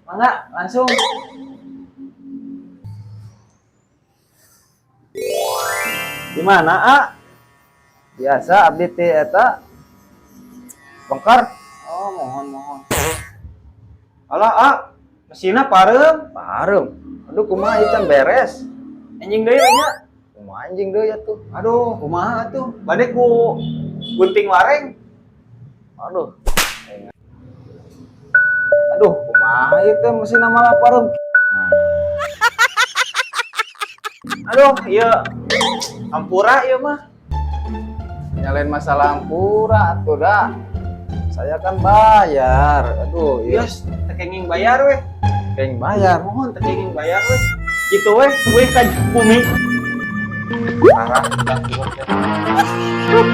Mangga, langsung. Di mana, A? Biasa abdi teh eta bengkar. Oh, mohon mohon. Alah, A. Mesinna pareum. Pareum. Aduh, kumaha ieu can beres. Anjing deui nya. Kumaha anjing deui atuh. Aduh, kumaha atuh? Bade ku gunting wareng. Aduh. Aduh, kumaha ieu teh mesinna malah pareum. Aduh, ieu ampura ieu mah. Nyalain masalah ampura atuh dah. Saya kan bayar. Aduh, iya. Yos, teu kenging bayar weh. Keng bayar. Mohon teu kenging bayar weh. Kitu weh, weh ka bumi. Parah. Bun.